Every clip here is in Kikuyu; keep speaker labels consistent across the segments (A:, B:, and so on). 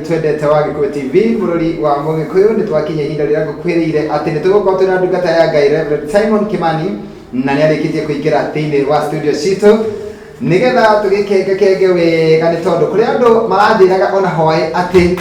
A: Twendete wa Gĩkũyũ TV, bũrũri wa Mũgĩkũyũ. Nĩ twakinya ihinda rĩrĩa ngũkwĩrĩire atĩ nĩ tũgũkorwo twĩna ndungata ya Ngai Reverend Simon Kimani, na nĩ arĩkĩtie kũingĩra thĩinĩ wa studio citũ nĩgetha tũgĩkengekenge wega, nĩ tondũ kũrĩ andũ maranjĩraga ona hwaĩ atĩ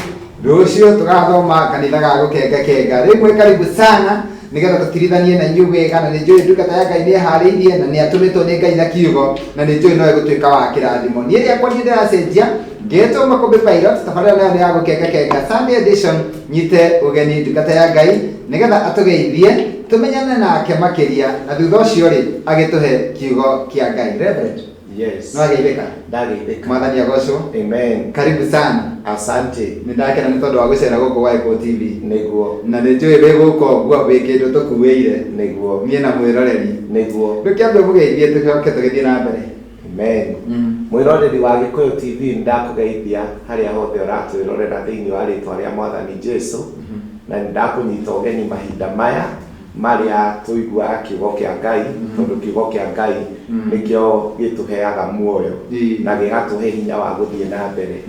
A: rũciũ tũgathoma kanitha ga gũkengakenga. Rĩu mwĩ karibu sana nĩgetha tũtirithanie na inyuĩ wega, na nĩ njũĩ ndungata ya Ngai nĩ ĩharĩirie na nĩ atũmĩtwo nĩ Ngai na kiugo, na nĩ njũĩ no ĩgũtuĩka wa kĩrathimo. Niĩ rĩakwa niĩ ndĩracenjia ngetwo Makũmbĩ Pilot, tabarĩra nayo nĩ ya gũkengakenga Sunday edition. Nyite ũgeni ndungata ya Ngai nĩgetha atũgeithie, tũmenyane nake makĩria, na thutha ũcio rĩ agĩtũhe kiugo kĩa Ngai. Reverend,
B: Yes.
A: no ageithĩka?
B: Ndageithĩka.
A: Mwathani agocwo.
B: Amen.
A: Karibu sana.
B: Asante.
A: Nĩ ndakena nĩ tondũ wa gũcera gũkũ gwa Gĩkũyũ TV.
B: Nĩguo.
A: Na nĩ njũĩ wĩ gũkũ ũguo wĩ kĩndũ tũkuĩire.
B: Nĩguo.
A: Niĩ na mwĩroreri.
B: Nĩguo.
A: Ndũkĩambe ũmũgeithie tũcoke tũgĩthiĩ na mbere.
B: Amen. Mwĩroreri wa Gĩkũyũ TV, nĩndakũgeithia harĩa hothe ũratwĩrorera thĩinĩ wa rĩtwa rĩa Mwathani Jesu, na nĩndakũnyita ũgeni mahinda maya marĩa tũiguaga kiugo kĩa Ngai, tondũ kiugo kĩa Ngai nĩkĩo gĩtũheaga muoyo na gĩgatũhe hinya wa gũthiĩ na mbere.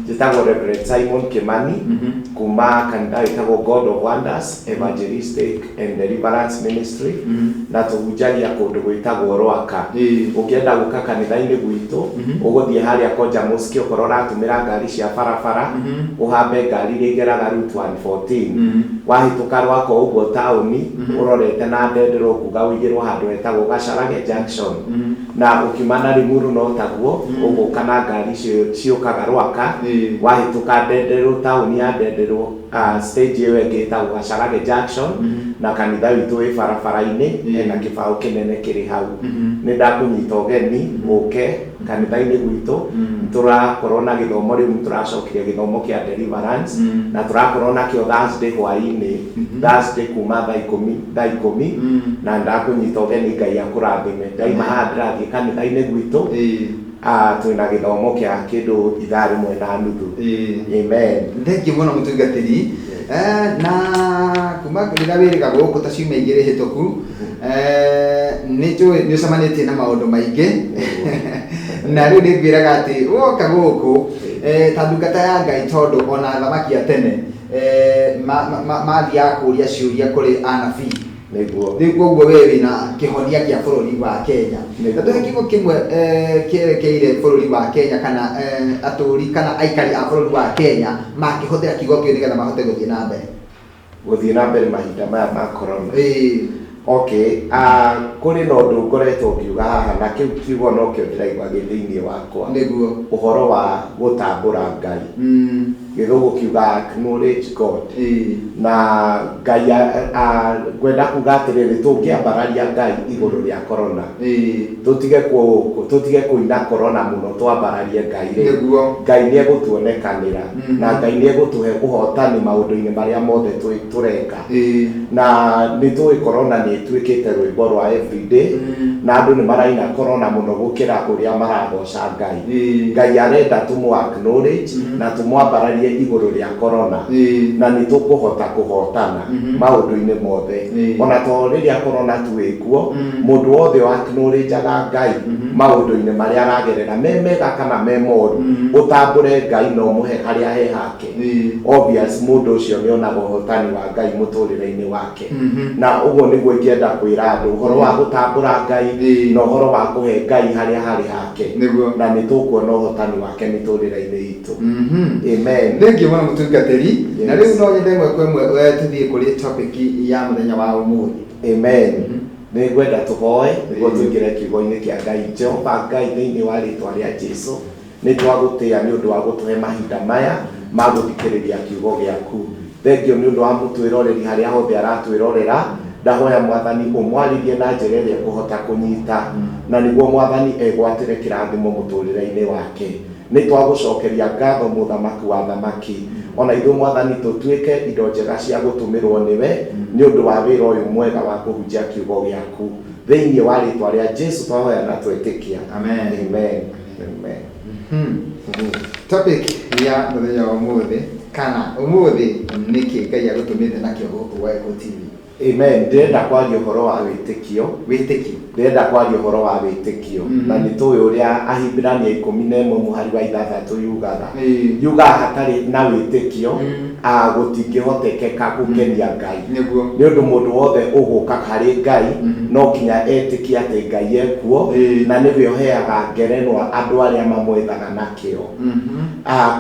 B: Njĩtagwo Reverend Simon Kimani kuma kanitha wĩtagwo God of Wonders Evangelistic and Deliverance Ministry, na tũhunjagia kũndũ gwĩtagwo Rwaka. Ũngĩenda gũka kanitha-inĩ gwitũ, ũgũthiĩ harĩa Koja Mosque, okorwo ũratũmĩra ngari cia barabara, ũhambe ngari iria igeraga Route 114. Wahĩtũka Rwaka o ũguo taũni, ũrorete na Ndenderũ, ũkuga ũigĩrwo handũ hetagwo Gacharage Junction. Na ũkiuma na Limuru no taguo, ũgũka na ngari icio ciũkaga Rwaka, wahĩtũka Ndenderũ, taũni ya Ndenderũ, stage ĩyo ĩngĩ ĩtagwo Gacharage Junction, na kanitha witũ wĩ barabara-inĩ, hena kĩbaũ kĩnene kĩrĩ hau. Nĩ ndakũnyita ũgeni ũke kanitha-inĩ gwitũ. Tũrakorwo na gĩthomo rĩu, nĩ tũracokirie gĩthomo kĩa deliverance, na tũrakorwo nakĩo Thursday hwaĩ-inĩ, Thursday kuma thaa 10, thaa 10, na ndakũnyita ũgeni. Ngai akũrathime. Ndaima haha ndĩrathiĩ kanitha-inĩ gwitũ. Twĩna gĩthomo kĩa kĩndũ ithaa 1:30. Amen.
A: Thengiũ mũno mũtungatĩri. Na kuma rĩrĩa wĩrĩga gũkũ ta ciumia 2 hĩtũku, nĩ njũĩ nĩ ũcemanĩtie na maũndũ maingĩ, na rĩu nĩ ngwĩraga atĩ woka gũkũ ta ndungata ya Ngai, tondũ ona athamaki a tene mathiaga kũria ciũria kũrĩ anabii. Rĩu koguo we wĩna kĩhonia kĩa bũrũri wa Kenya. Na tũhe kiugo kĩmwe kĩerekeire bũrũri wa Kenya, kana atũri kana aikari a bũrũri wa Kenya mangĩhũthĩra kiugo kĩu nĩgetha mahote gũthiĩ na mbere.
B: Gũthiĩ na mbere mahinda maya ma corona. Okay, kũrĩ na ũndũ ngoretwo ngiuga haha, na kĩu kiugo nokĩo ndĩraigua gĩ thĩinĩ wakwa. Ũhoro wa gũtambũra Ngai. Gĩthũngũ kiuga acknowledge God. Na Ngai ngwenda kuga atĩrĩrĩ, tũngĩambararia Ngai igũrũ rĩa corona, tũtige kũina corona mũno, twambararie Ngai rĩ, Ngai nĩ egũtuonekanĩra, na Ngai nĩ egũtũhe ũhotani maũndũ-inĩ marĩa mothe tũreka. Na nĩ tũĩ corona nĩ ĩtuĩkĩte rwĩmbo rwa everyday, na andũ nĩ maraina corona mũno gũkĩra ũrĩa maragoca Ngai. Ngai arenda tũmũ acknowledge na tũmwambararie igũrũ rĩa corona, na nĩ tũkũhota kũhotana maũndũ-inĩ mothe. Ona to rĩrĩa corona tu ĩkuo, mũndũ wothe wa acknowledgeaga Ngai maũndũ-inĩ marĩa aragerera, me mega kana me moru, ũtambũre Ngai na ũmũhe harĩa he hake, obvious mũndũ ũcio nĩ onaga ũhotani wa Ngai mũtũrĩre-inĩ wake. Na ũguo nĩguo ingĩenda kwĩra andũ ũhoro wa gũtambũra Ngai na ũhoro wa kũhe Ngai harĩa harĩ hake, na nĩ tũkuona ũhotani wake mĩtũrĩre-inĩ itũ. Amen.
A: Thengiũ mũno mũtungatĩri. Na rĩu no nyende ĩmwe kwa ĩmwe tũthiĩ kũrĩ topic ya mũthenya wa ũmũthĩ.
B: Amen. Nĩ ngwenda tũhoe nĩguo tũingĩre kiugo-inĩ kĩa Ngai. Jehova Ngai, thĩinĩ wa rĩtwa rĩa Jesu, nĩ twagũtĩĩa nĩ ũndũ wa gũtũhe mahinda maya ma gũthikĩrĩria kiugo gĩaku. Thengio nĩ ũndũ wa mũtwĩroreri harĩa hothe aratwĩrorera. Ndahoya Mwathani ũmwarĩrie na njĩra ĩrĩa ekũhota kũnyita, na nĩguo Mwathani egwatĩre kĩrathimo mũtũrĩre-inĩ wake. Nĩ twagũcokeria ngatho, Mũthamaki wa athamaki. Ona ithuĩ Mwathani tũtuĩke indo njega cia gũtũmĩrwo nĩwe nĩ ũndũ wa wĩra ũyũ mwega wa kũhunjia kiugo gĩaku. Thĩinĩ wa rĩtwa rĩa Jesu twahoya na twetĩkia.
A: Amen.
B: Amen. Amen.
A: Topic ya mũthenya wa ũmũthĩ, kana ũmũthĩ nĩkĩ Ngai agũtũmĩte nakĩo gũkũ gwa Gĩkũyũ TV?
B: Amen. Ndĩrenda kwaria ũhoro wa wĩtĩkio.
A: Wĩtĩkio.
B: Ndĩrenda kwaria ũhoro wa wĩtĩkio. Na nĩ tũĩ ũrĩa Ahibirania 11 mũhari wa 6 yugaga. Yugaga hatarĩ na wĩtĩkio gũtingĩhotekeka gũkenia Ngai.
A: Nĩguo.
B: Nĩ ũndũ mũndũ wothe ũgũka harĩ Ngai no nginya etĩkie atĩ Ngai ekuo na nĩwe ũheaga ngerenwa andũ arĩa mamwethaga na kĩo.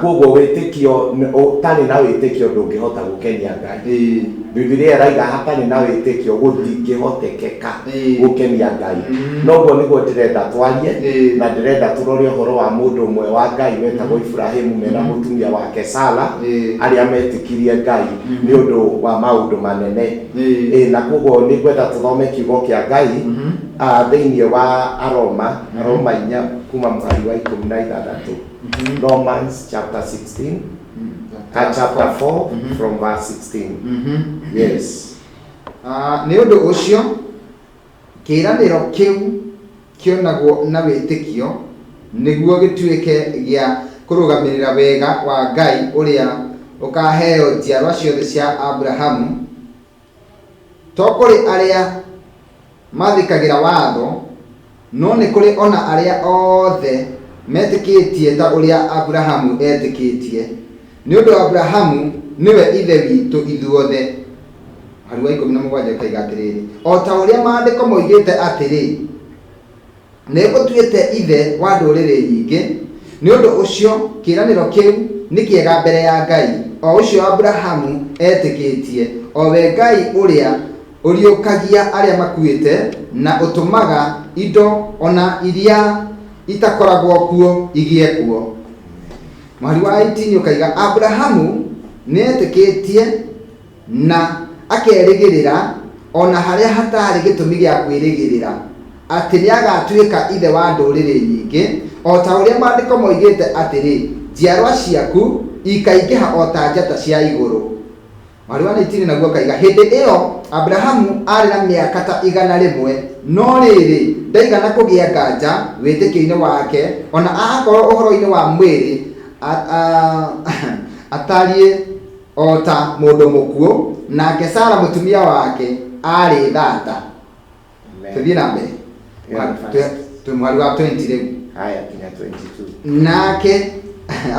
B: Koguo wĩtĩkio, ũtarĩ na wĩtĩkio ndũngĩhota gũkenia Ngai. Bibilia ĩraiga hatarĩ na wĩtĩkio gũtingĩhotekeka gũkenia Ngai. Noguo nĩguo ndĩrenda twarie, na ndĩrenda tũrore ũhoro wa mũndũ ũmwe wa Ngai wetagwo Iburahĩmu mena mũtumia wake Sara, arĩa metĩkirie Ngai nĩ ũndũ wa maũndũ manene. Na koguo nĩ ngwenda tũthome kiugo kĩa Ngai thĩinĩ wa Aroma, Aroma 4 kuma mũhari wa 16, Romans chapter 16, chapter 4 from verse 16. Yes.
A: Nĩ ũndũ ũcio kĩĩranĩro kĩu kĩonagwo na wĩtĩkio nĩguo gĩtuĩke gĩa kũrũgamĩrĩra wega wa Ngai ũrĩa ũkaheo njiarwa ciothe cia Abrahamu, to kũrĩ arĩa mathĩkagĩra watho, no nĩ kũrĩ ona arĩa othe metĩkĩtie ta ũrĩa Abrahamu etĩkĩtie. Nĩ ũndũ Abrahamu nĩwe ithe witũ ithuothe. Mũhari wa 17 ũkaiga atĩrĩrĩ, o ta ũrĩa maandĩko moigĩte atĩrĩ, nĩ ngũtuĩte ithe wa ndũrĩrĩ nyingĩ. Nĩ ũndũ ũcio kĩĩranĩro kĩu nĩ kĩega mbere ya Ngai, o ũcio Abrahamu etĩkĩtie, o we Ngai ũrĩa ũriũkagia arĩa makuĩte na ũtũmaga indo ona iria itakoragwo kuo igĩe kuo. Mũhari wa 18 ũkaiga Abrahamu nĩ etĩkĩtie na akerĩgĩrĩra ona harĩa hatarĩ gĩtũmi gĩa kwĩrĩgĩrĩra atĩ nĩ agatuĩka ithe wa ndũrĩrĩ nyingĩ, o ta ũrĩa maandĩko moigĩte atĩrĩ, njiarwa ciaku ikaingĩha o ta njata cia igũrũ. Mũhari wa 19 naguo ũkaiga hĩndĩ ĩyo Abrahamu arĩ na mĩaka ta 100, no rĩrĩ ndaigana kũgĩa nganja wĩtĩkio-inĩ wake, ona akorwo ũhoro-inĩ wa mwĩrĩ atariĩ o ta mũndũ mũkuũ, nake Sara mũtumia wake arĩ thata. Tũthiĩ na mbere. Twĩ mũhari wa 20 rĩu.
B: Haya, kinya 22.
A: Nake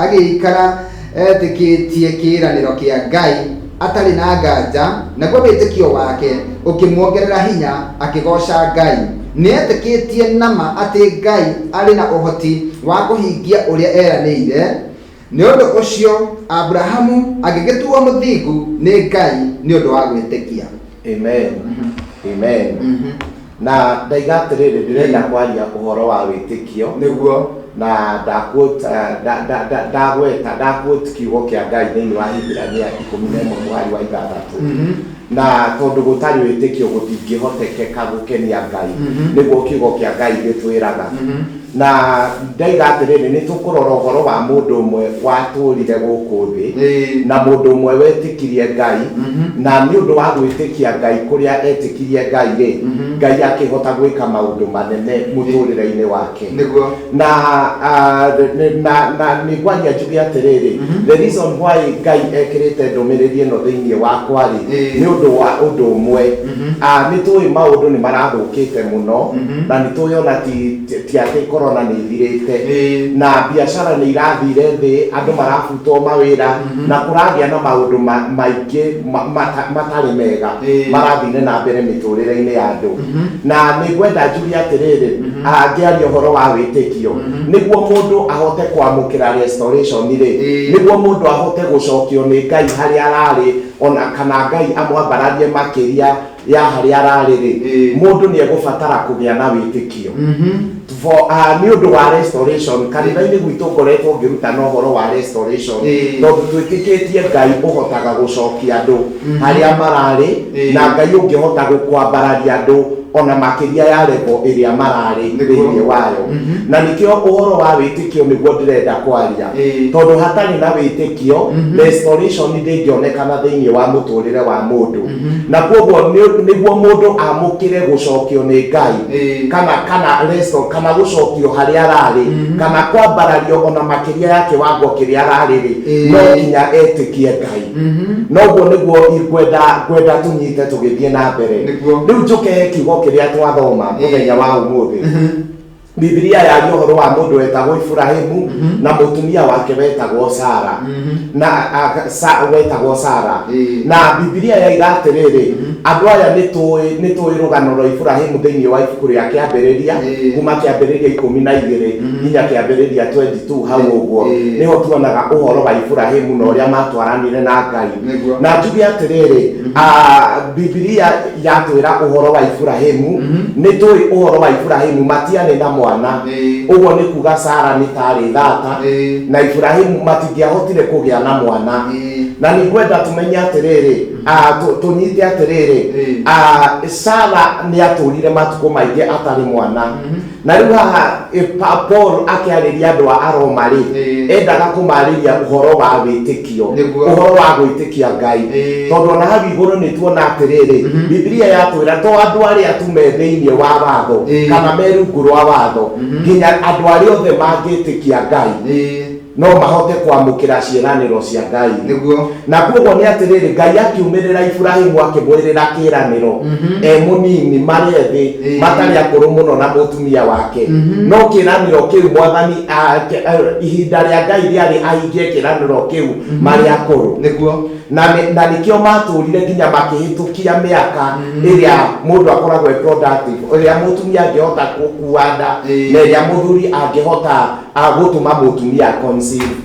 A: agĩikara etĩkĩtie kĩĩranĩro kĩa Ngai atarĩ na nganja, naguo wĩtĩkio wake ũkĩmuongerera hinya akĩgooca Ngai. Nĩ etĩkĩtie nama atĩ Ngai arĩ na ũhoti wa kũhingia ũrĩa eranĩire. Nĩ ũndũ ũcio Abrahamu agĩgĩtuo mũthingu nĩ Ngai nĩ ũndũ wa gwĩtĩkia.
B: Amen. Amen. Na ndaiga atĩrĩrĩ, ndĩrenda kwaria ũhoro wa wĩtĩkio.
A: Nĩguo.
B: Na ndagweta ndaquote kiugo kĩa Ngai thĩinĩ wa Hibirania 11 mũhari wa 6. Na tondũ gũtarĩ wĩtĩkio gũtingĩhotekeka gũkenia Ngai, nĩguo kiugo kĩa Ngai gĩtwĩraga. Na ndaiga atĩrĩrĩ, nĩ tũkũrora ũhoro wa mũndũ ũmwe watũrire gũkũ thĩ, na mũndũ ũmwe wetĩkirie Ngai, na nĩ ũndũ wa gwĩtĩkia Ngai kũrĩa etĩkirie Ngai rĩ, Ngai akĩhota gwĩka maũndũ manene mũtũrĩre-inĩ wake.
A: Nĩguo.
B: Na na nĩ ngwaria njuge atĩrĩrĩ, the reason why Ngai ekĩrĩte ndũmĩrĩri ĩno thĩinĩ wakwa rĩ, nĩ ũndũ wa ũndũ ũmwe. Nĩ tũĩ maũndũ nĩ marathũkĩte mũno, na nĩ tũĩ ona ti atĩ corona nĩ ĩthirĩte, na biacara nĩ irathire thĩ, andũ marabutwo mawĩra, na kũragĩa na maũndũ maingĩ matarĩ mega marathire na mbere mĩtũrĩre-inĩ ya andũ. Na nĩ ngwenda njuge atĩrĩrĩ, ngĩaria ũhoro wa wĩtĩkio, nĩguo mũndũ ahote kwamũkĩra restoration rĩ, nĩguo mũndũ ahote gũcokio nĩ Ngai harĩa ararĩ, ona kana Ngai amwambararie makĩria ya harĩa ararĩ rĩ, mũndũ nĩ egũbatara kũgĩa na wĩtĩkio. For nĩ ũndũ wa restoration, kanitha-inĩ gwitũ ngoretwo ngĩrutana ũhoro wa restoration, tondũ twĩtĩkĩtie Ngai ũhotaga gũcokia andũ harĩa mararĩ, na Ngai ũngĩhota gũkwambararia andũ ona makĩria ya level ĩrĩa mararĩ
A: Nĩguo.
B: thĩinĩ wayo. Na nĩkĩo ũhoro wa wĩtĩkio nĩguo ndĩrenda kwaria, tondũ hatarĩ na wĩtĩkio restoration ndĩngĩonekana thĩinĩ wa mũtũrĩre wa mũndũ. Na koguo nĩguo mũndũ amũkĩre gũcokio nĩ Ngai, kana restore, kana gũcokio harĩa ararĩ, kana kwambarario ona makĩria ya kĩwango kĩrĩa ararĩ rĩ, no nginya etĩkie Ngai. Noguo nĩguo ngwenda tũnyite tũgĩthiĩ na mbere.
A: Nĩguo.
B: Rĩu njũke kiugo kĩrĩa twathoma mũthenya wa ũmũthĩ. Bibilia yaria ũhoro wa mũndũ wetagwo Iburahĩmu na mũtumia wake wetagwo Sara, na wetagwo Sara. Na Bibilia yaiga atĩrĩrĩ, andũ aya nĩ tũĩ rũgano rwa Iburahĩmu thĩinĩ wa ibuku rĩa Kĩambĩrĩria, kuma Kĩambĩrĩria 12 nginya Kĩambĩrĩria 22 hau ũguo, nĩho tuonaga ũhoro wa Iburahĩmu na ũrĩa matwaranire na Ngai.
A: Nĩguo.
B: Na njuge atĩrĩrĩ, Bibilia yatwĩra ũhoro wa Iburahĩmu, nĩ tũĩ ũhoro wa Iburahĩmu matiarĩ na mwana. Ũguo nĩ kuga Sara nĩ tarĩ thata, na Iburahĩmu matingĩahotire kũgĩa na mwana. Na nĩ ngwenda tũmenye atĩrĩrĩ, tũnyite atĩrĩrĩ, Sara nĩ atũrire matukũ maingĩ atarĩ mwana. Na rĩu haha Paul akĩarĩria andũ a Aroma rĩ, endaga kũmarĩria ũhoro wa wĩtĩkio,
A: Nĩguo.
B: Ũhoro wa gwĩtĩkia Ngai, tondũ ona hau igũrũ nĩ tuona atĩrĩrĩ, Bibilia yatwĩra to andũ arĩa tu me thĩinĩ wa watho kana me rungu rwa watho, nginya andũ arĩa othe mangĩtĩkia Ngai no mahote kwamũkĩra ciĩranĩro cia Ngai. Na koguo nĩ atĩrĩrĩ, Ngai akiumĩrĩra Iburahĩmu akĩmwĩrĩra kĩĩranĩro e mũnini, marĩ ethĩ, matarĩ akũrũ mũno na mũtumia wake. No kĩĩranĩro kĩu Mwathani ihinda rĩa Ngai rĩarĩ ahingie kĩĩranĩro kĩu marĩ akũrũ. Na nĩkĩo matũrire nginya makĩhĩtũkia mĩaka ĩrĩa mũndũ akoragwo e productive, ĩrĩa mũtumia angĩhota gũkua nda, na ĩrĩa mũthuri angĩhota gũtũma mũtumia conceive.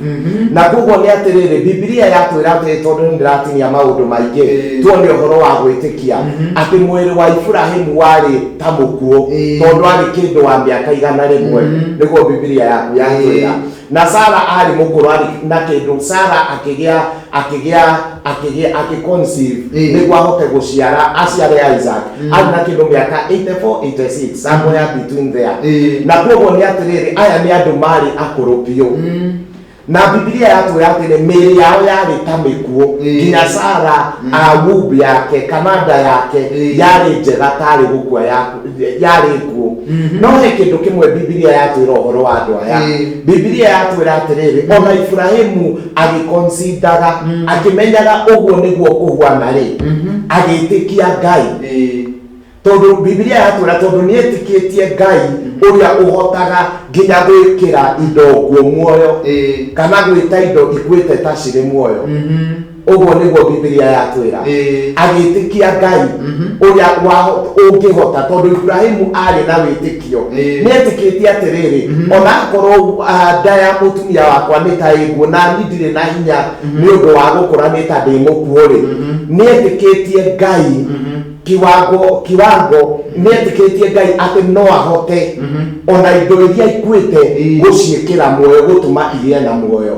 B: Na koguo nĩ atĩrĩrĩ, Bibilia yatwĩra atĩ, tondũ nĩ ndĩratinia maũndũ maingĩ, tuone ũhoro wa gwĩtĩkia atĩ mwĩrĩ wa Iburahĩmu warĩ ta mũkuũ, tondũ arĩ kĩndũ wa mĩaka 100, nĩguo Bibilia yaku yatwĩra. Na Sara arĩ mũkũrũ, arĩ na kĩndũ Sara akĩgĩa akĩconceive, nĩguo ahote gũciara, aciare Isaac, arĩ na kĩndũ mĩaka 84, 86, somewhere between there. Na koguo nĩ atĩrĩrĩ, aya nĩ andũ marĩ akũrũ biũ, na Bibilia yatwĩra atĩrĩ, mĩĩrĩ yao yarĩ ta mĩkuũ, nginya Sara womb yake kana nda yake yarĩ njega tarĩ gũkua yarĩ nguũ. No he kĩndũ kĩmwe Bibilia yatwĩra ũhoro wa andũ aya. Bibilia yatwĩra atĩrĩrĩ, ona Iburahĩmu agĩkonsidaga, akĩmenyaga ũguo nĩguo kũhuana rĩ, agĩtĩkia Ngai, tondũ Bibilia yatwĩra tondũ nĩ etĩkĩtie Ngai ũrĩa ũhotaga nginya gwĩkĩra indo nguo muoyo, kana gwĩta indo ikuĩte ta cirĩ muoyo. Ũguo nĩguo Bibilia yatwĩra. Agĩtĩkia Ngai ũrĩa ũngĩhota, tondũ Iburahĩmu arĩ na wĩtĩkio. Nĩ etĩkĩtie atĩrĩrĩ, ona akorwo nda ya mũtumia wakwa nĩ ta ĩnguo na niĩ ndirĩ na hinya nĩ ũndũ wa gũkũra, nĩ ta ndĩ mũkuũ rĩ, nĩ etĩkĩtie Ngai kiwango nĩ etĩkĩtie Ngai atĩ no ahote ona indo iria ikuĩte gũciĩkĩra muoyo, gũtũma igĩe na muoyo.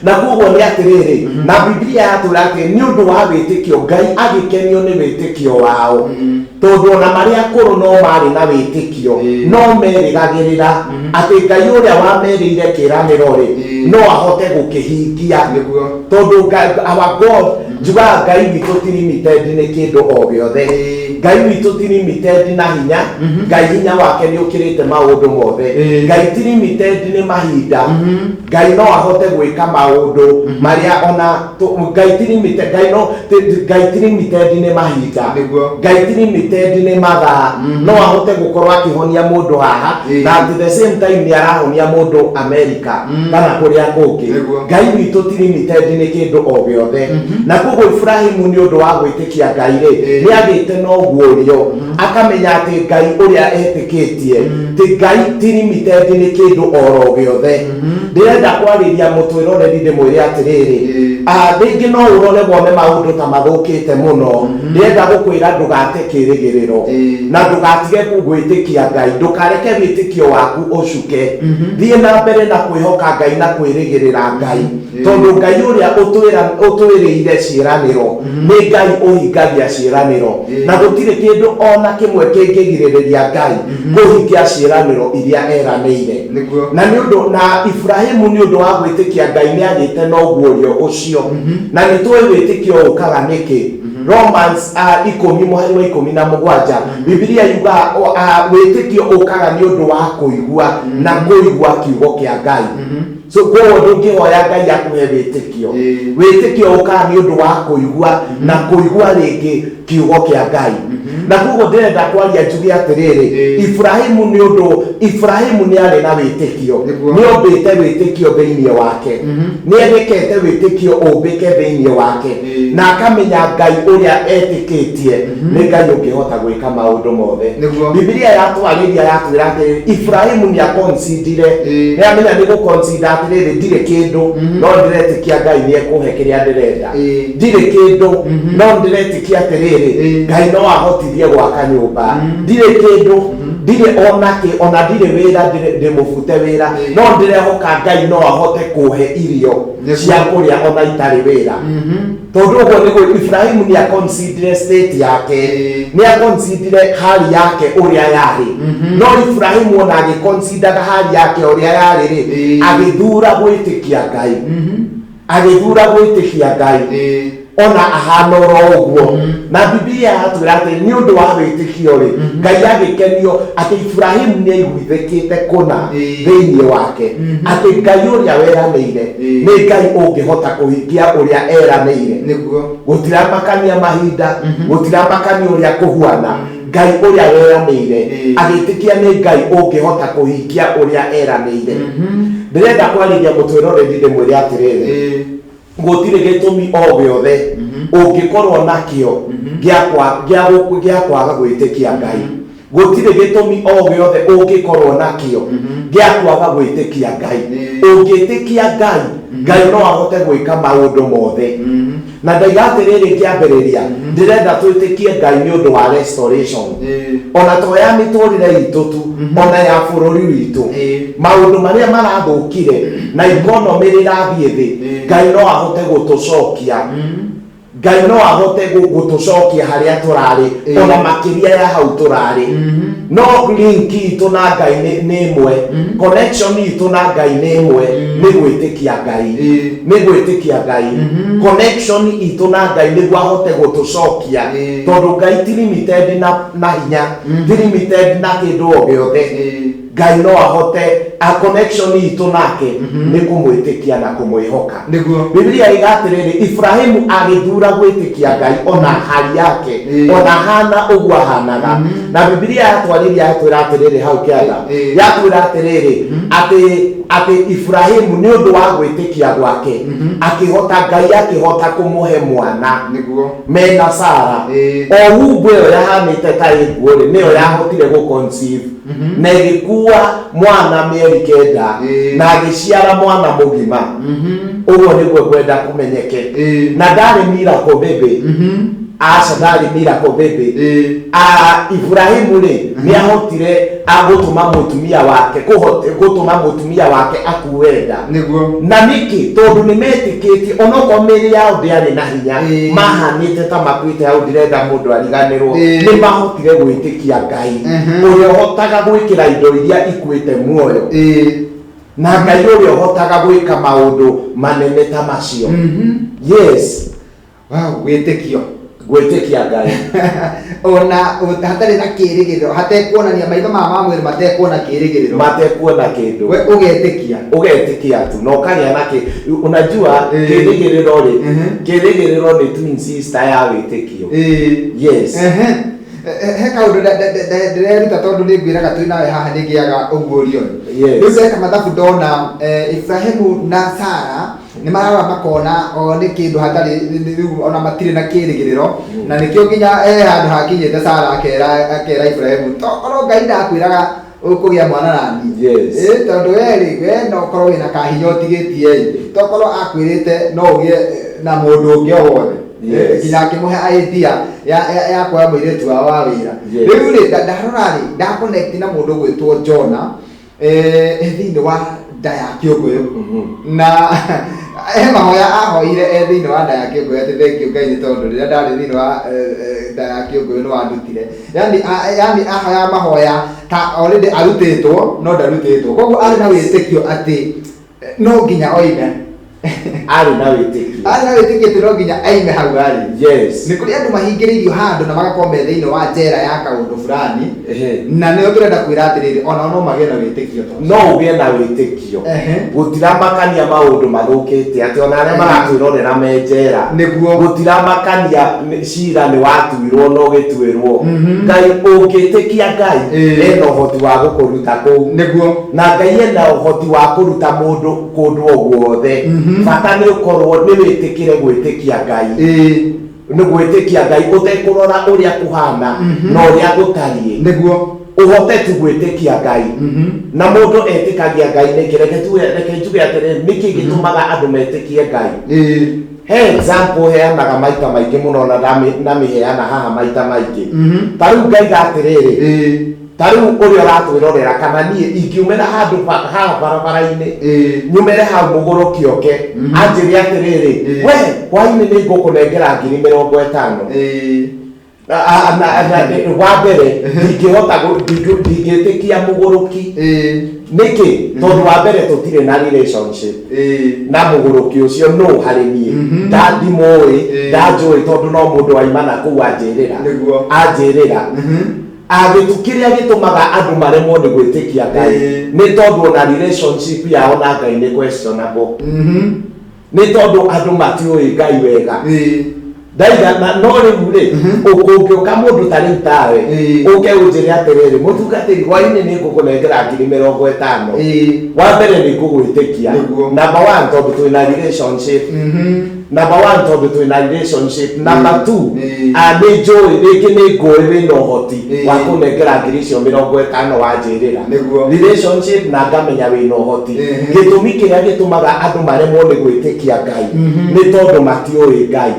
B: Na koguo nĩ atĩrĩrĩ, na Bibilia yatwĩra atĩ nĩ ũndũ wa wĩtĩkio Ngai agĩkenio nĩ wĩtĩkio wao, tondũ ona marĩ akũrũ no marĩ na wĩtĩkio, no merĩgagĩrĩra atĩ Ngai ũrĩa wamerĩire kĩĩranĩro rĩ, no ahote gũkĩhingia. Tondũ our God, njugaga Ngai witũ ti limited nĩ kĩndũ o gĩothe. Ngai witũ ti limited na hinya. Ngai hinya wake nĩ ũkĩrĩte maũndũ mothe. Ngai ti limited nĩ mahinda. Ngai no ahote gwĩka maũndũ marĩa ona Ngai ti limited. Ngai no Ngai ti limited nĩ mahinda. Ngai ti limited nĩ mathaa. No ahote gũkorwo akĩhonia mũndũ haha, na at the same time nĩ arahonia mũndũ America kana kũrĩa kũngĩ. Ngai witũ ti limited nĩ kĩndũ o gĩothe. Na koguo Ibrahimu nĩ ũndũ wa gwĩtĩkia Ngai rĩ, nĩ agĩte na ũguũrio, akamenya atĩ Ngai ũrĩa etĩkĩtie ti Ngai ti limited nĩ kĩndũ oro gĩothe. Ndĩrenda kwarĩria mũtwĩroreri ndĩmwĩre atĩrĩrĩ, rĩngĩ no ũrore wone maũndũ ta mathũkĩte mũno. Ndĩrenda gũkwĩra ndũgate kĩrĩgĩrĩro na ndũgatige gwĩtĩkia Ngai. Ndũkareke wĩtĩkio waku ũcuke. Thiĩ na mbere na kwĩhoka Ngai na kwĩrĩgĩrĩra Ngai, tondũ Ngai ũrĩa ũtwĩrĩire ciĩranĩro. Ciĩranĩro nĩ Ngai ũhingagia ciĩranĩro, na gũtirĩ kĩndũ ona kĩmwe kĩngĩgirĩrĩria Ngai kũhingia ciĩranĩro iria eranĩire. Na nĩ ũndũ na Ibrahimu, nĩ ũndũ wa gwĩtĩkia Ngai, nĩ agĩte na ũguũrio ũcio. Na nĩ tũĩ wĩtĩkio ũkaga nĩkĩ. Romans 10 mũhari wa 17, Bibilia yugaga wĩtĩkio ũkaga nĩ ũndũ wa kũigua, na kũigua kiugo kĩa Ngai. So koguo ndũngĩhoya Ngai akũhe wĩtĩkio. Wĩtĩkio ũkaga nĩ ũndũ wa kũigua, na kũigua rĩngĩ kiugo kĩa Ngai. Na koguo ndĩrenda kwaria njuge atĩrĩrĩ, Ibrahimu, nĩ ũndũ Ibrahimu nĩ arĩ na wĩtĩkio, nĩ ombĩte wĩtĩkio thĩinĩ wake, nĩ erekete wĩtĩkio ũmbĩke thĩinĩ wake, na akamenya Ngai ũrĩa etĩkĩtie nĩ Ngai ũngĩhota gwĩka maũndũ mothe. Bibilia yatwarĩria, yatwĩra atĩrĩrĩ, Ibrahimu nĩ akonsidire, nĩ amenya nĩ gũkonsida atĩrĩrĩ, ndirĩ kĩndũ, no ndĩretĩkia Ngai nĩ ekũhe kĩrĩa ndĩrenda. Ndirĩ kĩndũ, no ndĩretĩkia atĩrĩrĩ, Ngai no ahotithie gwaka nyũmba. Ndirĩ kĩndũ, ndirĩ ona kĩ, ona ndirĩ wĩra, ndĩmũbute wĩra, no ndĩrehoka Ngai no ahote kũhe irio cia kũrĩa ona itarĩ wĩra. Tondũ ũguo nĩguo Ibrahimu nĩ aconsidere state yake, nĩ aconsidere hali yake ũrĩa yarĩ. No Ibrahimu ona agĩconsideraga hali yake ũrĩa yarĩ rĩ, agĩthura gwĩtĩkia Ngai, agĩthura gwĩtĩkia Ngai ona ahana oro ũguo. Na Bibilia yatwĩra atĩ nĩ ũndũ wa wĩtĩkio rĩ, Ngai agĩkenio atĩ Ibrahimu nĩ aiguithĩkĩte kũna thĩinĩ wake atĩ Ngai ũrĩa weranĩire nĩ Ngai ũngĩhota kũhingia ũrĩa eranĩire. Gũtiramakania mahinda, gũtiramakania ũrĩa kũhuana, Ngai ũrĩa weranĩire, agĩtĩkia nĩ Ngai ũngĩhota kũhingia ũrĩa eranĩire. Ndĩrenda kwarĩria mũtwĩroreri ndĩmwĩre atĩrĩrĩ, gũtirĩ gĩtũmi o gĩothe ũngĩkorwo nakĩo gĩa kwaga gwĩtĩkia Ngai. Gũtirĩ gĩtũmi o gĩothe ũngĩkorwo nakĩo gĩa kwaga gwĩtĩkia Ngai. Ũngĩtĩkia Ngai, Ngai no ahote gwĩka maũndũ mothe. Na ndaiga atĩrĩrĩ ngĩambĩrĩria, ndĩrenda twĩtĩkie Ngai nĩ ũndũ wa restoration, ona to ya mĩtũrĩre itũ tu, ona ya bũrũri witũ, maũndũ marĩa marathũkire na economy rĩrathiĩ thĩ. Ngai no ahote gũtũcokia, Ngai no ahote gũtũcokia harĩa tũrarĩ, ona makĩria ya hau tũrarĩ. No link itũ na Ngai nĩ ĩmwe, connection itũ na Ngai nĩ ĩmwe, nĩ gwĩtĩkia Ngai, nĩ gwĩtĩkia Ngai. Connection itũ na Ngai nĩguo ahote gũtũcokia, tondũ Ngai ti limited na hinya, ti limited na kĩndũ o gĩothe. Ngai no ahote a connection itũ nake nĩ kũmwĩtĩkia na kũmwĩhoka. Bibilia iga atĩrĩrĩ, Ibrahimu agĩthura gwĩtĩkia Ngai ona hali yake, ona hana ũguo ahanaga. Na Bibilia yatwarĩria, yatwĩra atĩrĩrĩ hau kĩanda, yatwĩra atĩrĩrĩ atĩ Ibrahimu nĩ ũndũ wa gwĩtĩkia gwake akĩhota, Ngai akĩhota kũmũhe mwana mena Sara. O womb ĩyo yahanĩte ta ĩnguũ rĩ, nĩyo yahotire gũ conceive na ĩgĩkua mwana mĩeri 9, na agĩciara mwana mũgima. Ũguo nĩguo ngwenda kũmenyeke. Na ndarĩ miracle baby, aca, ndarĩ miracle baby. Ibrahimu rĩ, nĩ ahotire gũtũma mũtumia wake gũtũma mũtumia wake akue nda. Na nĩkĩ? Tondũ nĩ metĩkĩtie onokorwo mĩĩrĩ yao ndĩarĩ na hinya, mahanĩte ta makuĩte hau, ndirenda mũndũ ariganĩrwo, nĩ mahotire gwĩtĩkia Ngai ũrĩa ũhotaga gwĩkĩra indo iria ikuĩte muoyo, na Ngai ũrĩa ũhotaga gwĩka maũndũ manene ta macio. Yes.
A: Wow, wĩtĩkio.
B: Gwĩtĩkia Ngai.
A: Ona hatarĩ na kĩrĩgĩrĩro, hatekuonania maitho ma mwĩrĩ matekuona kĩrĩgĩrĩro,
B: matekuona kĩndũ,
A: we ũgetĩkia.
B: Ũgetĩkia tu na ũkagĩa na kĩ unajua, kĩrĩgĩrĩro rĩ, kĩrĩgĩrĩro nĩ twin sister ya wĩtĩkio. Yes.
A: Ehe. He kaũndũ ndĩreruta, tondũ nĩ ngwĩraga twĩ nawe haha nĩ ngĩaga ũguũrio. Rĩu ndeka mathabu ndona Ibrahimu na Sara nĩ mararora makona o nĩ kĩndũ hatarĩ rĩu, ona matirĩ na kĩrĩgĩrĩro. Na nĩkĩo nginya handũ hakinyĩte Sara akera Ibrahimu, tokorwo Ngai ndakwĩraga ũkũgĩa mwana na niĩ. Tondũ we rĩ, we no ũkorwo wĩna kahinya ũtigĩtie ĩ, tokorwo akwĩrĩte no ũgĩe na mũndũ ũngĩ o wothe. Nginya akĩmũhe idea ya kuoya mũirĩtu wao wa wĩra. Rĩu rĩ, ndarora rĩ, nda connect na mũndũ ũgwĩtwo Jona, thĩinĩ wa nda ya kĩũngũyũ, na He mahoya ahoire e thĩinĩ wa nda ya kĩũngũyũ atĩ thengiũ Ngai nĩ tondũ rĩrĩa ndarĩ thĩinĩ wa nda ya kĩũngũyũ nĩ wandutire. Yani yani ahoya mahoya ta already arutĩtwo no ndarutĩtwo. Koguo arĩ na wĩtĩkio atĩ no nginya oime.
B: Arĩ na wĩtĩkio.
A: Arĩ na wĩtĩkio atĩ no nginya aime hau arĩ.
B: Yes.
A: Nĩ kũrĩ andũ mahingĩrĩirio handũ na magakorwo me thĩinĩ wa njera ya kaũndũ fulani.
B: Ehe.
A: Na nĩo tũrenda kwĩra atĩrĩrĩ, onao no magĩe na wĩtĩkio ta ũcio.
B: No ũgĩe na wĩtĩkio.
A: Ehe.
B: Gũtiramakania maũndũ mathũkĩte atĩ ona arĩa maratwĩrorera me njera.
A: Nĩguo.
B: Gũtiramakania cira nĩ watuirwo na ũgĩtuĩrwo. Ngai ũngĩtĩkia Ngai ena ũhoti wa gũkũruta kũu.
A: Nĩguo.
B: Na Ngai ena ũhoti wa kũruta mũndũ kũndũ o guothe. Bata nĩ ũkorwo nĩ wĩtĩkĩre gwĩtĩkia Ngai. Nĩ gwĩtĩkia Ngai ũtekũrora ũrĩa kũhana na ũrĩa gũtariĩ.
A: Nĩguo.
B: Ũhote tu gwĩtĩkia Ngai. Na mũndũ etĩkagia Ngai nĩkĩ? Reke tuge, reke njuge atĩrĩrĩ, nĩkĩ gĩtũmaga andũ metĩkie Ngai? He example heanaga maita maingĩ mũno na ndamĩheana haha maita maingĩ. Ta rĩu ngaiga atĩrĩrĩ, ta rĩu ũrĩa ũratwĩrorera kana niĩ ingiumĩra handũ haha barabara-inĩ, nyumĩre hau mũgũrũki oke, anjĩre atĩrĩrĩ, we hwainĩ nĩ ngũkũnengera 50,000. Wa mbere ndingĩhota ndingĩtĩkia mũgũrũki. Nĩkĩ? Tondũ wa mbere tũtirĩ na relationship na mũgũrũki ũcio no harĩ niĩ. Ndandimũĩ, ndanjũĩ tondũ no mũndũ waima na kũu anjĩrĩra.
A: Nĩguo.
B: Anjĩrĩra. Gĩtu kĩrĩa gĩtũmaga andũ maremwo nĩ gwĩtĩkia Ngai nĩ tondũ ona relationship yao na Ngai nĩ questionable. Nĩ tondũ andũ matiũĩ Ngai wega. Ndaiga na no rĩu rĩ, ũkũngĩũka mũndũ ta rĩu tawe, ũke ũnjĩre atĩrĩrĩ, mũtungatĩri hwainĩ nĩ ngũkũnengera 50,000. Wa mbere nĩ ngũgwĩtĩkia.
A: Nĩguo.
B: Number one tondũ twĩna relationship. Number one tondũ twĩna relationship. Number two, nĩ njũĩ rĩngĩ nĩ ngũĩ wĩna ũhoti wa kũnengera 50,000 wanjĩrĩra.
A: Nĩguo.
B: Relationship na ngamenya wĩna ũhoti. Gĩtũmi kĩrĩa gĩtũmaga andũ maremwo nĩ gwĩtĩkia Ngai nĩ tondũ matiũĩ Ngai.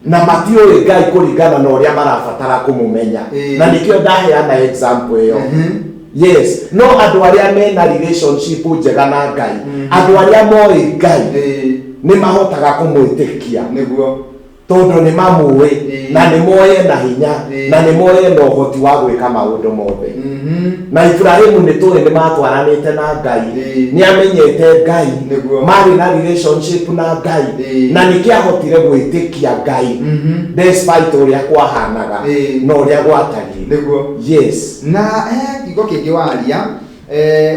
B: Na matiũĩ Ngai kũringana na ũrĩa marabatara kũmũmenya. Na nĩkĩo ndaheana example ĩyo. Yes, no andũ arĩa mena relationship njega na Ngai, andũ arĩa moĩ Ngai nĩ mahotaga kũmwĩtĩkia.
A: Nĩguo.
B: Tondũ nĩ mamũĩ na nĩ moĩ ena hinya na nĩ moĩ ena ũhoti wa gwĩka maũndũ mothe. Na Ibrahimu nĩ tũĩ nĩ matwaranĩte na Ngai, nĩ amenyete Ngai, marĩ na relationship na Ngai, na nĩkĩo ahotire gwĩtĩkia Ngai despite ũrĩa kwahanaga na ũrĩa gwatariĩ.
A: Nĩguo.
B: Yes.
A: Na kiugo kĩngĩ waria,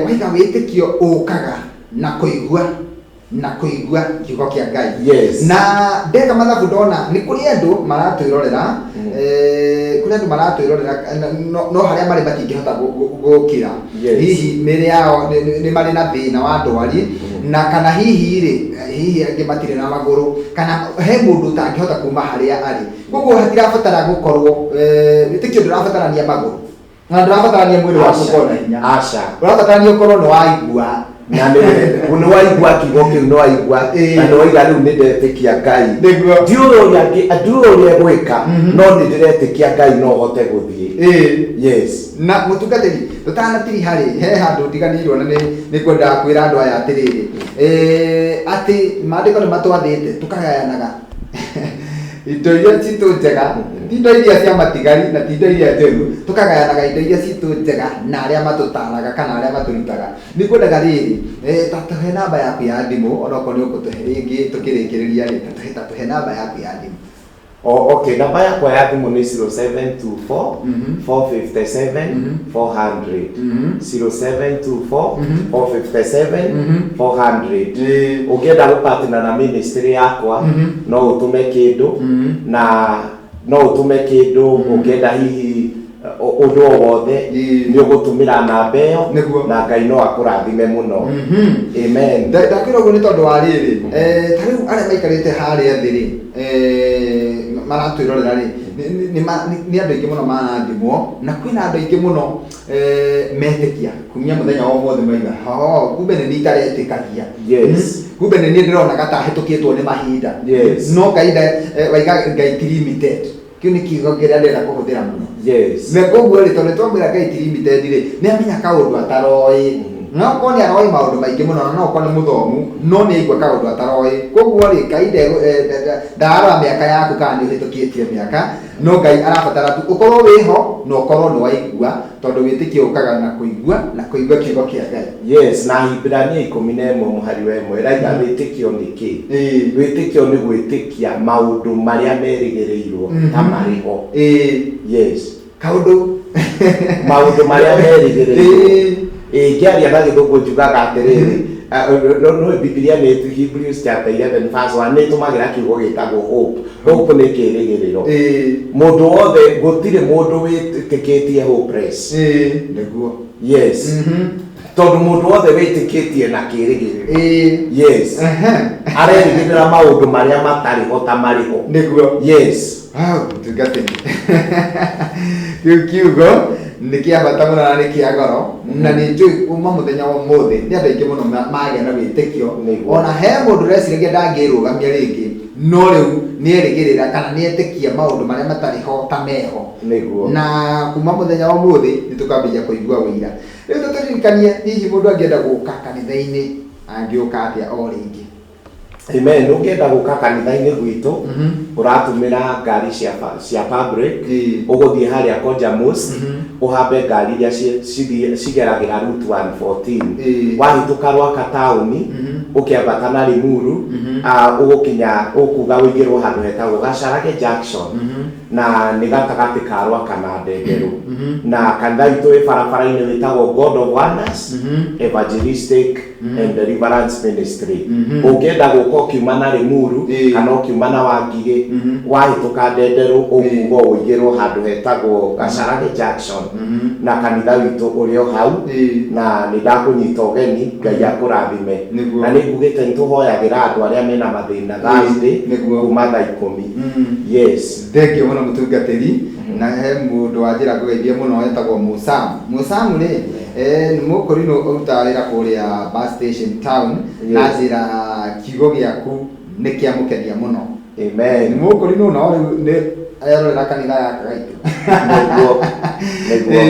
A: waiga wĩtĩkio ũkaga na kũigua na kũigua kiugo kĩa Ngai.
B: Yes.
A: Na ndeka mathabu ndona nĩ kũrĩ andũ maratwĩrorera, kũrĩ andũ maratwĩrorera, no harĩa marĩ matingĩhota gũkĩra.
B: Yes.
A: Hihi mĩĩrĩ yao nĩ marĩ na thĩna wa ndwari, na kana hihi rĩ, hihi angĩ matirĩ na magũrũ, kana he mũndũ ũtangĩhota kuma harĩa arĩ. Koguo hatirabatara gũkorwo, wĩtĩkio ndũrabatarania magũrũ. Na ndũrabatarania mwĩrĩ waku ũkorwo na hinya.
B: Aca.
A: Ũrabatarania ũkorwo nĩ waigua.
B: Na nĩ waigua kiugo kĩu, nĩ waigua. Na nĩ waiga rĩu nĩ ndetĩkia Ngai.
A: Nĩguo.
B: Ndiũĩ ũrĩa ũrĩa gwĩka, no nĩ ndĩretĩkia Ngai no hote gũthiĩ. Yes.
A: Na mũtungatĩri, tũtanatiri harĩ, he handũ ndiganĩirwo na nĩ ngwendaga kwĩra andũ aya atĩrĩrĩ. Atĩ maandĩko nĩ matwathĩte tũkagayanaga indo iria citũ njega, ti indo iria cia matigari na ti indo iria njũru, tũkagayanaga indo iria citũ njega na arĩa matũtaraga kana arĩa matũrutaga. Nĩ ngwendaga rĩrĩ, ta tũhe namba yaku ya thimũ, onokorwo nĩ ũgũtũhe rĩngĩ tũkĩrĩkĩrĩria rĩ, ta tũhe namba yaku ya thimũ.
B: Okay, namba yakwa ya thimũ nĩ 0724 457 400. 0724 457 400. Ũngĩenda gũpartner na ministry yakwa, no ũtũme kĩndũ, na no ũtũme kĩndũ, ũngĩenda hihi ũndũ o wothe, nĩ ũgũtũmĩra namba ĩyo, na Ngai no akũrathime mũno. Amen.
A: Ndakwĩra ũguo nĩ tondũ wa rĩrĩ, ta rĩu arĩa maikarĩte harĩa thĩ rĩ, maratwĩrorera rĩ, nĩ andũ aingĩ mũno marathimwo, na kwĩna andũ aingĩ mũno, metĩkia kumia mũthenya wa ũmũthĩ maiga, ho, kumbe nĩ niĩ itaretĩkagia.
B: Yes.
A: Kumbe nĩ niĩ ndĩronaga ta hĩtũkĩtwo nĩ mahinda.
B: Yes.
A: No Ngai waiga Ngai ti limited. Kĩu nĩ kiugo kĩrĩa ndĩrenda kũhũthĩra mũno.
B: Yes.
A: Na koguo rĩ, tondũ twamwĩra Ngai ti limited rĩ, nĩ amenya kaũndũ ataroĩ. No korwo nĩ aroĩ maũndũ maingĩ mũno na no korwo nĩ mũthomu no nĩ aigua kaũndũ ataroĩ. Koguo rĩ, Ngai ndararora mĩaka yaku kana nĩ ũhĩtũkĩtie mĩaka, no Ngai arabatara tu ũkorwo wĩho na ũkorwo nĩ waigua, tondũ wĩtĩkio ũkaga na kũigua na kũigua kiugo kĩa Ngai.
B: Yes, na Ahibirania 11 mũhari wa 1 ĩraiga wĩtĩkio nĩ kĩ? Wĩtĩkio nĩ gwĩtĩkia maũndũ marĩa merĩgĩrĩirwo ta marĩ ho. Yes.
A: Kaũndũ
B: maũndũ marĩa merĩgĩrĩirwo. Ĩĩ, ngĩaria na gĩthũngũ njugaga atĩrĩrĩ, no Bibilia nĩ Hebrews chapter 11 verse 1 nĩ ĩtũmagĩra kiugo gĩtagwo hope. Hope nĩ kĩrĩgĩrĩro. Mũndũ wothe, gũtirĩ mũndũ wĩtĩkĩtie hopeless.
A: Nĩguo.
B: Yes. Tondũ mũndũ wothe wĩtĩkĩtie na kĩrĩgĩrĩro. Yes. Arerĩgĩrĩra maũndũ marĩa matarĩ ho ta marĩ ho.
A: Nĩguo.
B: Yes.
A: Wow, mũtungatĩri. Kĩu kiugo nĩ kĩa bata mũno na nĩ kĩa goro na nĩ njũĩ kuma mũthenya wa ũmũthĩ nĩ andũ aingĩ mũno magĩa na wĩtĩkio.
B: Nĩguo.
A: Ona he mũndũ ũreciragia ndangĩrũgamia rĩngĩ, no rĩu nĩ erĩgĩrĩra kana nĩ etĩkia maũndũ marĩa matarĩ ho ta meho.
B: Nĩguo.
A: Na kuma mũthenya wa ũmũthĩ nĩ tũkambĩrĩria kũigua ũira. Rĩu tũtũririkanie hihi mũndũ angĩenda gũka kanitha-inĩ angĩũka atĩa o rĩngĩ?
B: Amen. Ũngĩenda gũka kanitha-inĩ gwitũ, ũratũmĩra ngari cia public, ũgũthiĩ harĩa Koja Mosque, ũhambe ngari iria cigeragĩra route 114. Wahĩtũka Rwaka taũni, ũkĩambata na Limuru, ũgũkinya, ũkuga ũingĩrwo handũ hetagwo Gacharage Junction, na nĩ gatagatĩ ka Rwaka na Ndenderũ. Na kanitha witũ wĩ barabara-inĩ wĩtagwo God of Wonders Evangelistic and Deliverance Ministry. Ũngĩenda gũka ũkiuma na Limuru kana ũkiuma na Wangigĩ, wahĩtũka Ndenderũ ũkuga ũigĩrwo handũ hetagwo Gacharage Junction, na kanitha witũ ũrĩ o hau. Na nĩ ndakũnyita ũgeni, Ngai akũrathime. Na nĩ ngugĩte nĩ tũhoyagĩra andũ arĩa mena mathĩna Thursday kuma thaa 10. Yes.
A: Thengiũ mũno mũtungatĩri. Na he mũndũ wa njĩra ngũgeithie mũno etagwo Musamu. Musamu rĩ, nĩ mũkũrinũ ũrutaga wĩra kũrĩa bus station town, na njĩra kiugo gĩaku nĩ kĩamũkenia mũno.
B: Amen.
A: Nĩ mũkũrinũ no rĩu nĩ erorera kanitha ya Kagaitũ.
B: Nĩguo. Nĩguo.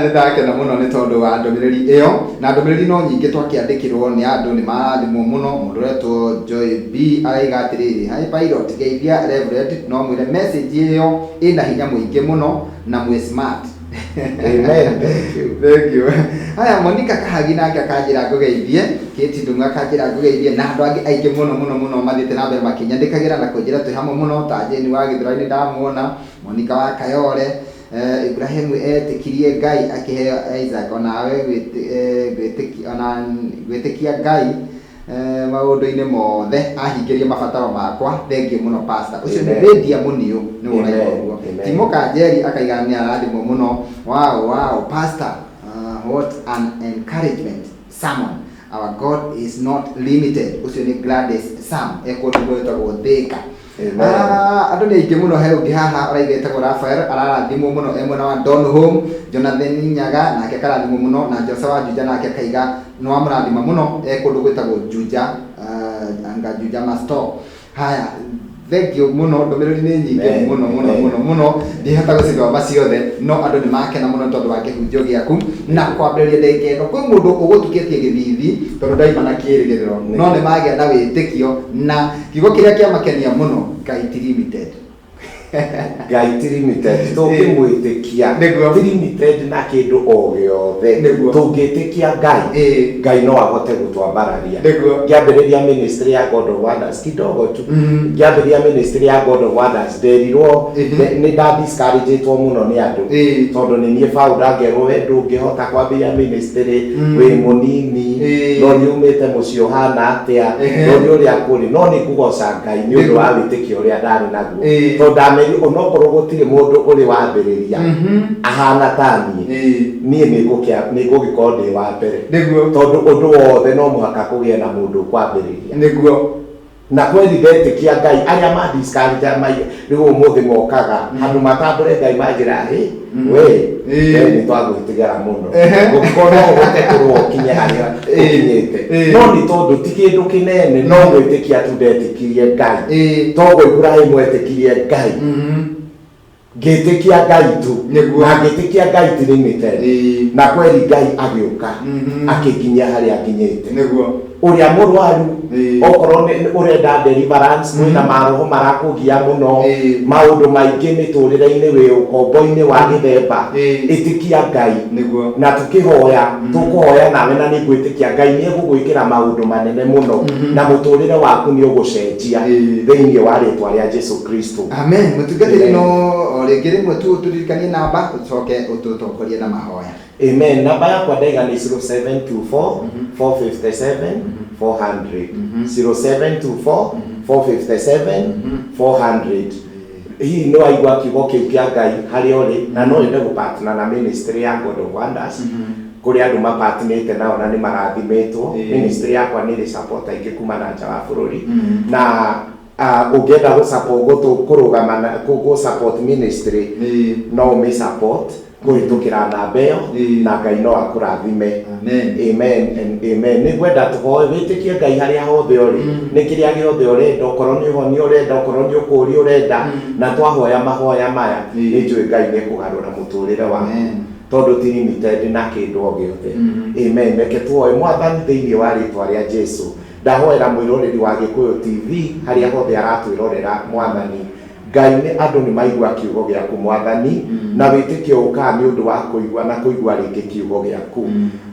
A: Nĩ ndakena mũno nĩ tondũ wa ndũmĩrĩri ĩyo, na ndũmĩrĩri no nyingĩ twakĩandĩkĩrwo nĩ andũ nĩ marathimwo mũno. Mũndũ ũretwo Joy B araiga atĩrĩrĩ, hi pilot, geithia Reverend, no mwĩre message ĩyo ĩna hinya mũingĩ mũno na mwĩ smart.
B: Amen. Thank you.
A: Thank you. Haya, Monica Kahagi nake akanjĩra ngũgeithie, Kate Ndung'u akanjĩra ngũgeithie, na andũ angĩ aingĩ mũno mũno mũno mathiĩte na mbere makĩnyandĩkagĩra na kũnjĩra twĩ hamwe mũno, ta Jane wa Gĩthũrai nĩ ndamuona, Monica wa Kayore, Ibrahimu etĩkirie Ngai akĩheo Isaac, onawe gwĩtĩkia Ngai maũndũ-inĩ mothe ahingĩrie mabataro makwa. Thengiũ mũno pastor. Ũcio nĩ Lydia Muniu nĩwe ũraiga ũguo. Timo Kanjeri akaiga nĩ arathimwo mũno. Wow, wow pastor, what an encouragement sermon. Our God is not limited. Ũcio nĩ Gladys Sam ekũndũ gwĩtagwo Thika. Andũ nĩ aingĩ mũno. He ũngĩ haha ũraiga etagwo Rafael, ararathimwo mũno e mwena wa Don Home. Jonathan Nyaga nake akarathimwo mũno, na Jose wa Juja nake akaiga nĩ wamũrathima mũno e kũndũ gwĩtagwo Juja, anga Juja Masto. Haya, thengiũ mũno, ndũmĩrĩri nĩ nyingĩ mũno mũno mũno mũno, ndihota gũcithoma ciothe, no andũ nĩ makena mũno tondũ wa kĩhunjio gĩaku. Na kwambĩrĩria ndagĩka ĩno kwĩ mũndũ ũgũtukĩtie gĩthithi tondũ ndaima na kĩrĩgĩrĩro, no nĩ magĩa na wĩtĩkio na kiugo kĩrĩa kĩamakenia mũno, Ngai ti limited.
B: Ngai ti limited, tũngĩmwĩtĩkia ti limited na kĩndũ o gĩothe. Tũngĩtĩkia Ngai, Ngai no ahote gũtwambararia. Ngĩambĩrĩria ministry ya God of Wonders kidogo tu, ngĩambĩrĩria ministry ya God of Wonders nderirwo nĩ nda discourageetwo mũno nĩ andũ, tondũ nĩ niĩ founder, ngerwo we ndũngĩhota kwambĩrĩria ministry, wĩ mũnini, no nĩ umĩte mũciĩ ũhana atĩa, no nĩ ũrĩa kũrĩ. No nĩ ngũgoca Ngai nĩ ũndũ wa wĩtĩkio ũrĩa ndarĩ naguo, tondũ ndameri onokorwo gũtirĩ mũndũ ũrĩ wambĩrĩria ahana ta niĩ, niĩ nĩ ngũgĩkorwo ndĩ wa mbere, tondũ ũndũ wothe no mũhaka kũgĩe na mũndũ ũkwambĩrĩria. Na kweli ndetĩkia Ngai, arĩa ma discourage rĩu ũmũthĩ mokaga handũ matambũre Ngai manjĩra, hĩ we we nĩ twagwĩtigĩra mũno, ũngĩkorwo no ũhote kũrũa ũkinye harĩa ũkinyĩte. No nĩ tondũ ti kĩndũ kĩnene, no gwĩtĩkia tu ndetĩkirie Ngai, toguo Ibrahimu etĩkirie Ngai. Ngĩtĩkia Ngai tu.
A: Nĩguo.
B: Na ngĩtĩkia Ngai ti limited. Na kweri Ngai agĩũka akĩnginyia harĩa nginyĩte.
A: Nĩguo.
B: Ũrĩa mũrwaru, okorwo ũrenda deliverance, kwĩna maroho marakũgia mũno, maũndũ maingĩ mĩtũrĩre-inĩ, wĩ ũkombo-inĩ wa gĩthemba, ĩtĩkia Ngai.
A: Nĩguo.
B: Na tũkĩhoya, tũkũhoya nawe, na nĩ ngwĩtĩkia Ngai nĩ egũgwĩkĩra maũndũ manene mũno na mũtũrĩre waku nĩ ũgũcenjia thĩinĩ wa rĩtwa rĩa Jesu Kristo.
A: Amen. Mũtungatĩri, no o rĩngĩ rĩmwe tu ũtũririkanie namba, ũcoke ũtũtongorie na mahoya.
B: Amen. Namba yakwa ndaiga nĩ 0724 457 400. 0724 457 400. Hihi nĩ waigua kiugo kĩu kĩa Ngai harĩa ũrĩ na no wende gũpartner na ministry ya God of Wonders, kũrĩ andũ mapatnĩte nao na nĩ marathimĩtwo. Ministry yakwa nĩ ĩrĩ support aingĩ kuma na nja wa bũrũri, na ũngĩenda gũ kũrũgama na gũ support ministry, no ũmĩ support kũhĩtũkĩra namba ĩyo, na Ngai no akũrathime.
A: Amen.
B: Amen and amen. Nĩ ngwenda tũhoe. Wĩtĩkie Ngai harĩa hothe ũrĩ, nĩ kĩrĩa gĩothe ũrenda, okorwo nĩ ũhonio ũrenda, okorwo nĩ ũkũũri ũrenda, na twahoya mahoya maya, nĩ njũĩ Ngai nĩ ekũgarũra mũtũrĩre waku,
A: Amen.
B: tondũ ti limited na kĩndũ o gĩothe. Amen. Reke tuoe. Mwathani, thĩinĩ wa rĩtwa rĩa Jesu, ndahoera mwĩroreri wa Gĩkũyũ TV harĩa hothe aratwĩrorera. Mwathani Ngai, nĩ andũ nĩ maigua kiugo gĩaku, Mwathani, na wĩtĩkio ũkaga nĩ ũndũ wa kũigua na kũigua rĩngĩ kiugo gĩaku.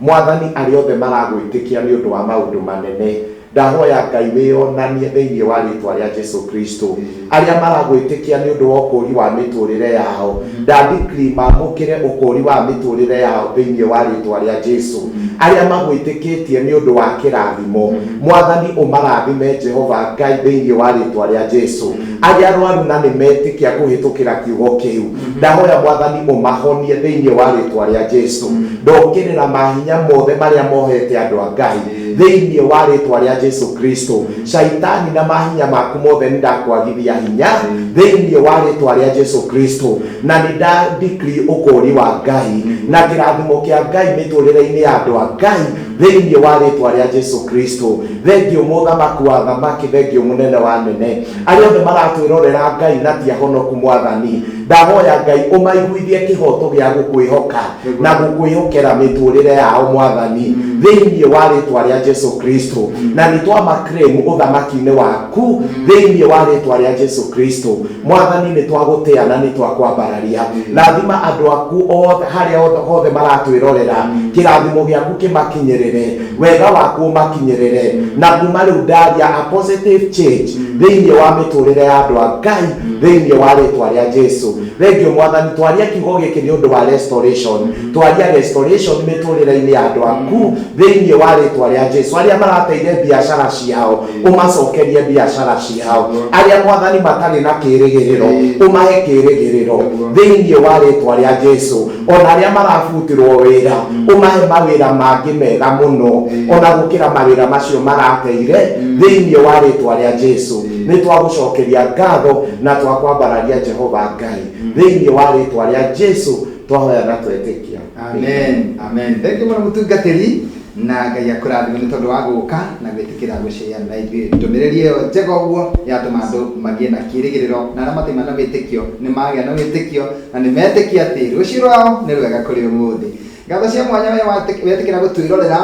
B: Mwathani, arĩa othe maragwĩtĩkia nĩ ũndũ wa maũndũ manene, ndahoya Ngai wĩyonanie thĩinĩ wa rĩtwa rĩa Jesu Kristo. Arĩa maragwĩtĩkia nĩ ũndũ wa ũkũũri wa mĩtũrĩre yao, ndadecree mamũkĩre ũkũũri wa mĩtũrĩre yao thĩinĩ wa rĩtwa rĩa Jesu. Arĩa magwĩtĩkĩtie nĩ ũndũ wa kĩrathimo, Mwathani, ũmarathime, Jehova Ngai, thĩinĩ wa rĩtwa rĩa Jesu. Arĩa arwaru na nĩ metĩkia kũhĩtũkĩra kiugo kĩu, ndahoya Mwathani ũmahonie thĩinĩ wa rĩtwa rĩa Jesu. Ndokĩrĩra mahinya mothe marĩa mohete andũ a Ngai thĩinĩ wa rĩtwa rĩa Jesu Kristo. Shaitani na mahinya maku mothe, nĩ ndakwagithia hinya thĩinĩ wa rĩtwa rĩa Jesu Kristo, na nĩ ndadecree ũkũũri wa Ngai na kĩrathimo kĩa Ngai mĩtũrĩre-inĩ ya andũ a Ngai thĩinĩ wa rĩtwa rĩa Jesu Kristo. Thengiũ mũthamaki wa thamaki, thengiũ mũnene wa nene. Arĩa othe maratwĩrorera, Ngai, na ti ahonoku, Mwathani, ndahoya Ngai ũmaiguithie kĩhoto gĩa gũkwĩhoka na gũkwĩhokera mĩtũrĩre yao, Mwathani, thĩinĩ wa rĩtwa rĩa Jesu Kristo, na nĩ twamaclaim ũthamaki-inĩ waku thĩinĩ wa rĩtwa rĩa Jesu Kristo. Mwathani, nĩ twagũtĩa na nĩ twakwambararia. Rathima andũ aku othe harĩa hothe maratwĩrorera. Kĩrathimo gĩaku kĩmakinyĩrĩre, wega waku ũmakinyĩrĩre, na kuma rĩu ndaria a positive change thĩinĩ wa mĩtũrĩre ya andũ a Ngai thĩinĩ wa rĩtwa rĩa Jesu. Thengiũ Mwathani. Twaria kiugo gĩkĩ nĩ ũndũ wa restoration, twaria restoration mĩtũrĩre-inĩ ya andũ aku thĩinĩ wa rĩtwa rĩa Jesu. Arĩa marateire biacara ciao, ũmacokerie biacara ciao. Arĩa, Mwathani, matarĩ na kĩrĩgĩrĩro, ũmahe kĩrĩgĩrĩro thĩinĩ wa rĩtwa rĩa Jesu. Ona arĩa marabutirwo wĩra, ũmahe mawĩra mangĩ mega mũno ona gũkĩra mawĩra macio marateire thĩinĩ wa rĩtwa rĩa Jesu. Nĩ twagũcokeria ngatho na twakwambararia, Jehova Ngai, thĩinĩ wa rĩtwa rĩa Jesu twahoya na twetĩkia.
A: Amen, amen. Thengiũ mũno, mũtungatĩri, na Ngai akũrathime nĩ tondũ wa gũka na gwĩtĩkĩra gũcea na ithuĩ ndũmĩrĩri ĩyo njega ũguo yatũma andũ magĩe na kĩĩrĩgĩrĩro, na arĩa mataima na wĩtĩkio nĩ magĩa na wĩtĩkio na nĩ metĩkia atĩ rũciũ rwao nĩ rwega kũrĩ ũmũthĩ. Ngatho cia mwanya we wetĩkĩra gũtwĩrorera.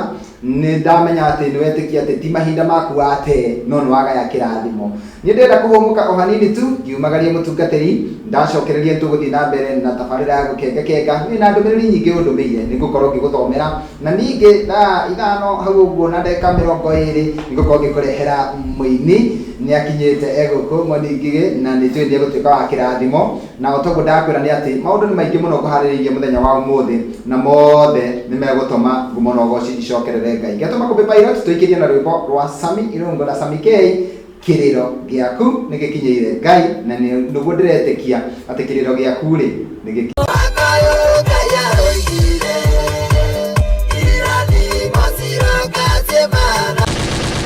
A: Nĩ ndamenya atĩ nĩ wetĩkia atĩ ti mahinda maku wate, no nĩ wagaya kĩrathimo. Niĩ ndĩrenda kũhũmũka o hanini tu ngiumagaria mũtungatĩri. Ndacokereria tũgũthiĩ na mbere na tabarĩra ya gũkengakenga. Wĩ na ndũmĩrĩri nyingĩ ũndũmĩire, nĩ ngũkorwo ngĩgũthomera, na ningĩ thaa 5 hau ũguo na ndagĩka 20 nĩ ngũkorwo ngĩkũrehera mũini. Nĩ akinyĩte egũkũ Moni Ngigĩ, na nĩ njũĩ nĩ egũtuĩka wa kĩrathimo. Na o toguo ndakwĩra nĩ atĩ maũndũ nĩ maingĩ mũno ngũharĩrĩirie mũthenya wa ũmũthĩ, na mothe nĩ megũtũma ngumo na ũgoci icokerere Ngai. Ngetũma Kũmbĩ Pilot tũikĩrie na rwĩmbo rwa Sami Irũngũ na Sami K, "Kĩrĩro Gĩaku Nĩ Gĩkinyĩire Ngai", na nĩguo ndĩretĩkia atĩ kĩrĩro gĩaku rĩ nĩ gĩkinyĩire.